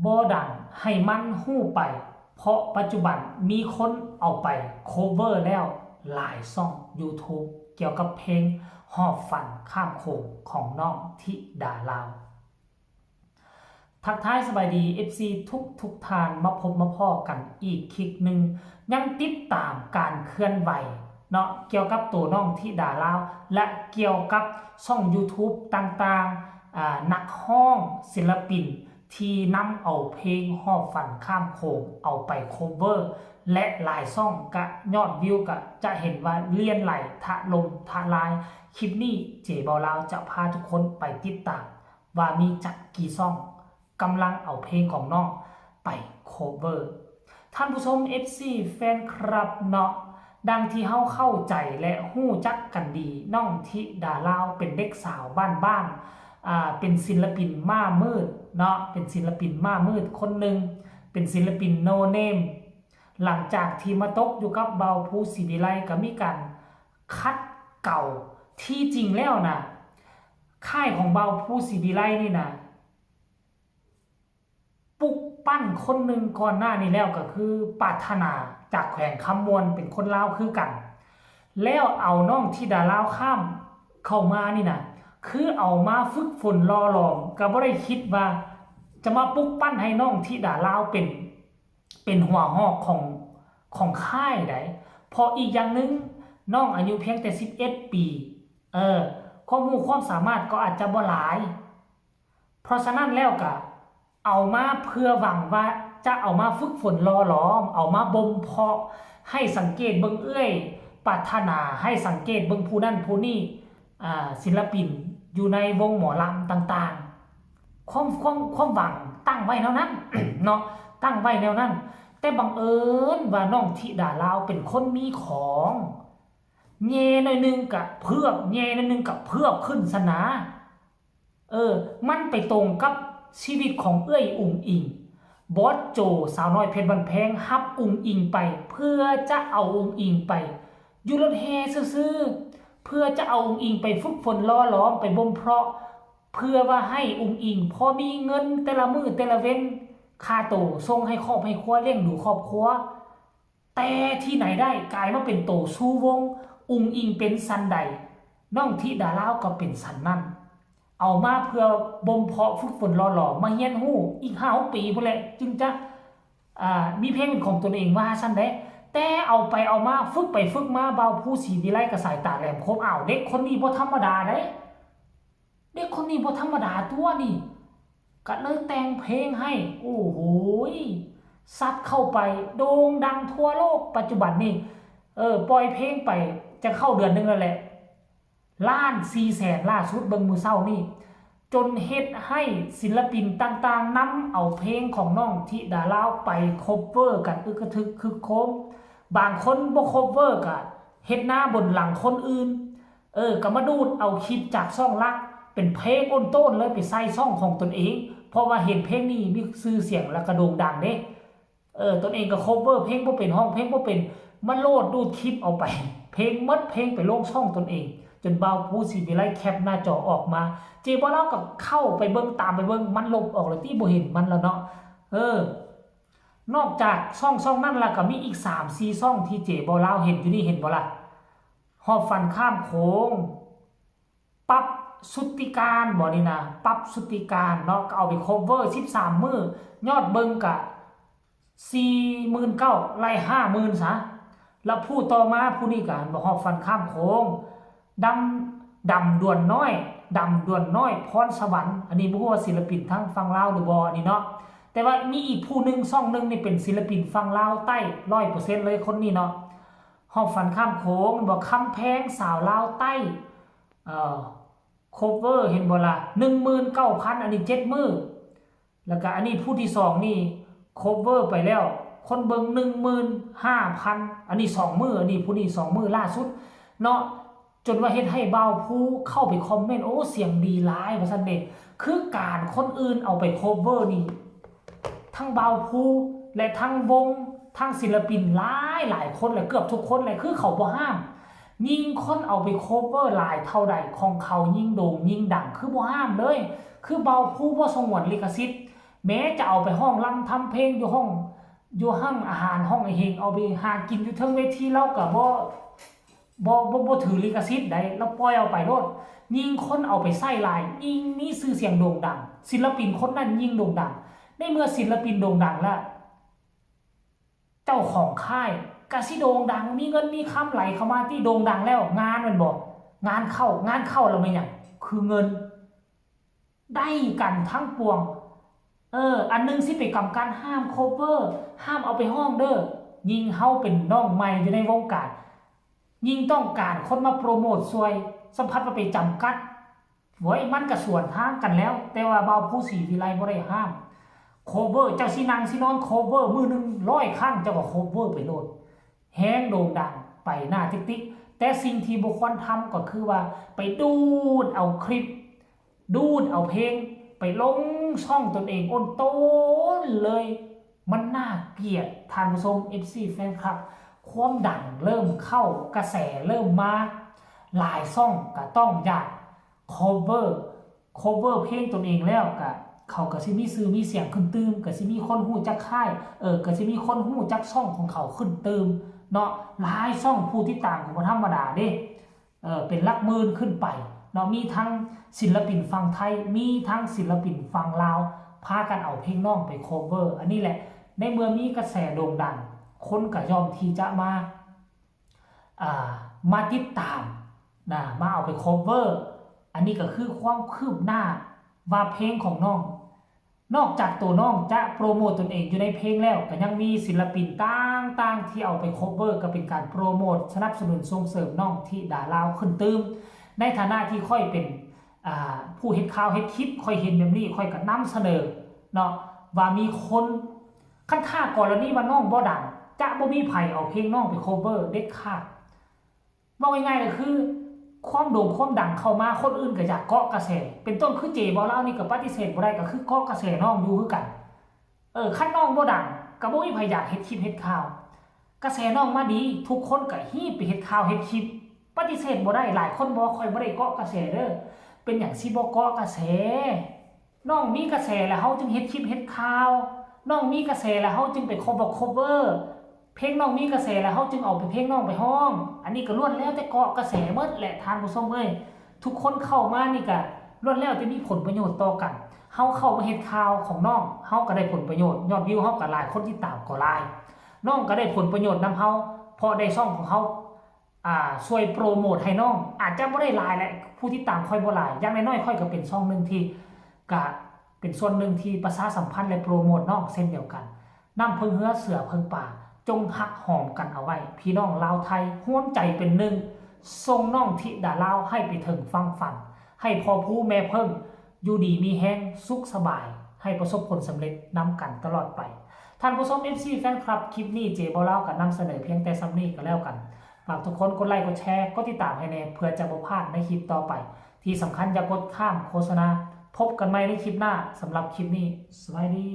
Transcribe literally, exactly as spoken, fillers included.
บ่ดังให้มันฮู้ไป เพราะปัจจุบันมีคนเอาไป cover แล้วหลายช่อง YouTube เกี่ยวกับเพลงหอบฝันข้ามโขงของน้องธิดาลาว ทักทายสบายดี เอฟซี ทุกทุกท่าน มาพบมาพ้อกันอีกคลิปหนึ่ง ยังติดตามการเคลื่อนไหวเนาะ เกี่ยวกับตัวน้องธิดาลาว และเกี่ยวกับช่อง YouTube ต่างๆ อ่า นักฮ้องศิลปินที่นำเอาเพลงหอบฝันข้ามโขงเอาไป cover และหลายช่องกะยอดวิวกะจะเห็นว่าเลื่อนไหลถล่มทลาย คลิปนี้เจเบาลาวจะพาทุกคนไปติดตาม ว่ามีจักกี่ช่องกำลังเอาเพลงของน้องไป cover ท่านผู้ชม เอฟซี แฟนคลับเนาะ ดังที่เฮาเข้าใจและฮู้จักกันดี น้องธิดาลาวเป็นเด็กสาวบ้านๆ อ่า เป็นศิลปินม่ามืดเนาะ เป็นศิลปินม่ามืดคนหนึ่ง เป็นศิลปิน no name หลังจากที่มาตกอยู่กับเบาภูศรีวิไลก็มีการขัดเกลา ที่จริงแล้วนะ ค่ายของเบาภูศรีวิไลนี่นะ ปลุกปั้นคนหนึ่งก่อนหน้านี้แล้วก็คือปรารถนาจากแขวงคำม่วน เป็นคนลาวคือกัน แล้วเอาน้องธิดาลาวข้ามเข้ามานี่นะ คือเอามาฝึกฝนหล่อหลอม ก็บ่ได้คิดว่าจะมาปลุกปั้นให้น้องธิดาลาวเป็น เป็นหัวหอกของ ของค่ายใด เพราะอีกอย่างหนึ่ง น้องอายุเพียงแต่ สิบเอ็ด ปี เออ ความรู้ความสามารถก็อาจจะบ่หลาย เพราะฉะนั้นแล้วก็เอามาเพื่อหวังว่าจะเอามาฝึกฝนหล่อหลอม เอามาบ่มเพาะให้สังเกตเบิ่งเอื้อยปรารถนา ให้สังเกตเบิ่งผู้นั่นผู้นี่ อ่า ศิลปินอยู่ในวงหมอลำต่างๆ ความ ความ ความหวังตั้งไว้แนวนั้น เนาะ ตั้งไว้แนวนั้น แต่บังเอิญว่าน้องธิดาลาวเป็นคนมีของ แหย่หน่อยหนึ่งกะเพิบ แหย่หน่อยหนึ่งกะเพิบขึ้นซะนะ เออ มันไปตรงกับชีวิตของเอื้อยอุ๋งอิ๋ง บอสโจ สาวน้อยเพชรบ้านแพง ฮับอุ๋งอิ๋งไป เพื่อจะเอาอุ๋งอิ๋งไป อยู่รถแห่ซื่อๆ เพื่อจะเอาอุ๋งอิ๋งไปฝึกฝนหล่อหลอม ไปบ่มเพาะ เพื่อว่าให้อุ๋งอิ๋งพอมีเงินแต่ละมื้อแต่ละเว็น ค่าโตส่งให้ครอบให้ครัว เลี้ยงดูครอบครัว แต่ที่ไหนได้กลายมาเป็นโตซูวง อุ๋งอิ๋งเป็นซั้นใด น้องธิดาลาวก็เป็นซั้นนั้น เอามาเพื่อบ่มเพาะฝึกฝนหล่อหลอม มาเฮียนฮู้อีกห้าหกปีพู้นแหละ จึงจะ อ่า มีเพลงเป็นของตนเองว่าซั้นเด้ แต่เอาไปเอามา ฝึกไปฝึกมา เบาภูศรีวิไลก็สายตาแหลมคม อ้าว เด็กคนนี้บ่ธรรมดาเด้ เด็กคนนี้บ่ธรรมดาตัวนี่ ก็เลยแต่งเพลงให้ โอ้โหย ซัดเข้าไป โด่งดังทั่วโลก ปัจจุบันนี่ เออ ปล่อยเพลงไป จะเข้าเดือนหนึ่งแล้วแหละ ล้านสี่แสนล่าสุด เบิ่งมื้อเช้านี่ จนเฮ็ดให้ศิลปินต่างๆ นำเอาเพลงของน้องธิดาลาวไป cover กันอึกกระทึกคึกโครม บางคนบ่ cover ก็เฮ็ดนาบนหลังคนอื่น เออ ก็มาดูดเอาคลิปจากช่องหลัก เป็นเพลงโอนโต้นเลย ไปใส่ช่องของตนเอง เพราะว่าเห็นเพลงนี้มีชื่อเสียงแล้วก็โด่งดังเด้ เออ ตนเองก็ cover เพลงบ่เป็น ร้องเพลงบ่เป็น มาโหลดดูดคลิปเอาไป เพลงหมดเพลงไปลงช่องตนเอง จนเบาภูศรีวิไลแคปหน้าจอออกมา เจเบาลาวก็เข้าไปเบิ่ง ตามไปเบิ่ง มันลบออกแล้วติ บ่เห็นมันแล้วเนาะ เออ นอกจากช่อง ช่องนั้นแล้วก็มีอีกสามสี่ช่องที่เจเบาลาวเห็นอยู่นี่ เห็นบ่ล่ะ หอบฝันข้ามโขง ปั๊บสุทธิการบ่นี่นะ ปั๊บสุทธิการเนาะ ก็เอาไป cover สิบสาม มื้อ ยอดเบิ่งกะ สี่หมื่นเก้า ไล่ ห้าหมื่น ซะ แล้วผู้ต่อมาผู้นี้กะบ่ หอบฝันข้ามโขง ดำ ดำดวนน้อย ดำดวนน้อย พรสวรรค์ อันนี้บ่ฮู้ว่าศิลปินทางฝั่งลาวหรือบ่ อันนี้เนาะ แต่ว่ามีอีกผู้หนึ่ง ช่องหนึ่งนี่เป็นศิลปินฝั่งลาวใต้ ร้อยเปอร์เซ็นต์ เลยคนนี้เนาะ หอบฝันข้ามโขง บ่ คำแพงสาวลาวใต้ เอ่อ cover เห็นบ่ล่ะ หนึ่งหมื่นเก้าพัน อันนี้ เจ็ด มื้อ แล้วก็อันนี้ผู้ที่สองนี่ cover ไปแล้ว คนเบิ่ง หนึ่งหมื่นห้าพัน อันนี้ สอง มื้อ อันนี้ผู้นี้ สอง มื้อล่าสุดเนาะ จนว่าเฮ็ดให้เบาภูเข้าไปคอมเมนต์ โอ้ เสียงดีหลาย ว่าซั่นเด้ คือการคนอื่นเอาไป cover นี่ ทั้งเบาภูและทั้งวง ทั้งศิลปินหลายหลายคน และเกือบทุกคนเลย คือเขาบ่ห้าม ยิ่งคนเอาไป cover หลายเท่าใด ของเขายิ่งโด่งยิ่งดัง คือบ่ห้ามเลย คือเบาภูบ่สงวนลิขสิทธิ์ แม้จะเอาไปฮ้องรำทำเพลงอยู่ห้อง อยู่ห้องอาหาร ห้องอาเฮง เอาไปหากินอยู่เทิงเวที ลาวก็บ่ บ่ บ่ บ่ถือลิขสิทธิ์ใด๋ ลาวปล่อยเอาไปโลด ยิ่งคนเอาไปใช้หลาย ยิ่งมีชื่อเสียงโด่งดัง ศิลปินคนนั้นยิ่งโด่งดัง ในเมื่อศิลปินโด่งดังแล้ว เจ้าของค่ายก็สิโด่งดัง มีเงินมีคำไหลเข้ามา ติ โด่งดังแล้ว งานแม่นบ่ งานเข้า งานเข้าแล้วแม่นหยัง คือเงิน ได้กันทั้งปวง เออ อันหนึ่งสิไปกำกัน ห้าม cover ห้ามเอาไปฮ้องเด้อ ยิ่งเฮาเป็นน้องใหม่อยู่ในวงการ ยิ่งต้องการคนมาโปรโมทซ่วย สัมผัสว่าไปจำกัด เว้ย มันก็สวนทางกันแล้ว แต่ว่าบ่าวภูศรีวิไลบ่ได้ห้าม cover เจ้าสินั่งสินอน cover มื้อหนึ่งร้อยครั้ง เจ้าก็ cover ไปโลด แฮงโด่งดังไปหน้าติ๊กๆ แต่สิ่งที่บ่ควรทำก็คือว่าไปดูดเอาคลิป ดูดเอาเพลง ไปลงช่องตนเองโอนโตนเลย มันน่าเกลียด ท่านผู้ชม เอฟซี แฟนคลับ ความดังเริ่มเข้า กระแสเริ่มมา หลายช่องก็ต้องอยาก cover cover เพลงตนเองแล้วก็ เขาก็สิมีชื่อมีเสียงขึ้นตื่ม ก็สิมีคนฮู้จักค่าย เออ ก็สิมีคนฮู้จักช่องของเขาขึ้นตื่มเนาะ หลายช่องผู้ติดตามก็บ่ธรรมดาเด้ เออ เป็นหลักหมื่นขึ้นไปเนาะ มีทั้งศิลปินฝั่งไทย มีทั้งศิลปินฝั่งลาว พากันเอาเพลงน้องไป cover อันนี้แหละ ในเมื่อมีกระแสโด่งดัง คนก็ย่อมที่จะมา อ่า มาติดตามนะ มาเอาไป cover อันนี้ก็คือความคืบหน้าว่าเพลงของน้อง นอกจากตัวน้องจะโปรโมทตนเองอยู่ในเพลงแล้ว ก็ยังมีศิลปินต่างๆที่เอาไป cover ก็เป็นการโปรโมทสนับสนุนส่งเสริมน้องธิดาลาวขึ้นตื่ม ในฐานะที่ข้อยเป็น อ่า ผู้เฮ็ดข่าวเฮ็ดคลิป ข้อยเห็นแบบนี้ ข้อยก็นำเสนอเนาะ ว่ามีคน คันถ้ากรณีว่าน้องบ่ดัง จะบ่มีไผเอาเพลงน้องไป cover เด็ดขาด เว้าง่ายๆก็คือ ความโด่งความดังเข้ามา คนอื่นก็อยากเกาะกระแส เป็นต้นคือเจบ่าวลาวนี่ก็ปฏิเสธบ่ได้ ก็คือเกาะกระแสน้องอยู่คือกัน เออ คันน้องบ่ดัง ก็บ่มีไผอยากเฮ็ดคลิปเฮ็ดข่าว กระแสน้องมาดี ทุกคนก็ฮีบไปเฮ็ดข่าวเฮ็ดคลิป ปฏิเสธบ่ได้ หลายคนบอกข้อยบ่ได้เกาะกระแสเด้อ เป็นหยังสิบ่เกาะกระแส น้องมีกระแสแล้วเฮาจึงเฮ็ดคลิปเฮ็ดข่าว น้องมีกระแสแล้วเฮาจึงไป cover cover เพลงน้องมีกระแสแล้วเฮาจึงเอาไปเพลงน้องไปฮ้อง อันนี้ก็ล้วนแล้วแต่เกาะกระแสหมดแหละท่านผู้ชมเอ้ย ทุกคนเข้ามานี่ก็ล้วนแล้วแต่มีผลประโยชน์ต่อกัน เฮาเข้ามาเฮ็ดข่าวของน้อง เฮาก็ได้ผลประโยชน์ ยอดวิวเฮาก็หลาย คนติดตามก็หลาย น้องก็ได้ผลประโยชน์นำเฮา เพราะได้ช่องของเฮา อ่า ช่วยโปรโมทให้น้อง อาจจะบ่ได้หลายแหละ ผู้ติดตามข้อยบ่หลาย อย่างน้อยๆข้อยก็เป็นช่องหนึ่งที่ ก็เป็นส่วนหนึ่งที่ประชาสัมพันธ์และโปรโมทน้องเช่นเดียวกัน น้ำเพิ่งเฮือเสือเพิ่งป่า จงฮักหอมกันเอาไว้ พี่น้องลาวไทย ร่วมใจเป็นหนึ่ง ส่งน้องธิดาลาวให้ไปถึงฝั่งฝัน ให้พ่อภูแม่เพิ่ง อยู่ดีมีแฮง สุขสบาย ให้ประสบผลสำเร็จนำกันตลอดไป ท่านผู้ชม เอฟซี แฟนคลับ คลิปนี้เจบ่าวลาวก็นำเสนอเพียงแต่ส่ำนี้ก็แล้วกัน ฝากทุกคนกดไลค์กดแชร์ กดติดตามให้แน่ เพื่อจะบ่พลาดในคลิปต่อไป ที่สำคัญอย่ากดข้ามโฆษณา พบกันใหม่ในคลิปหน้า สำหรับคลิปนี้ สบายดี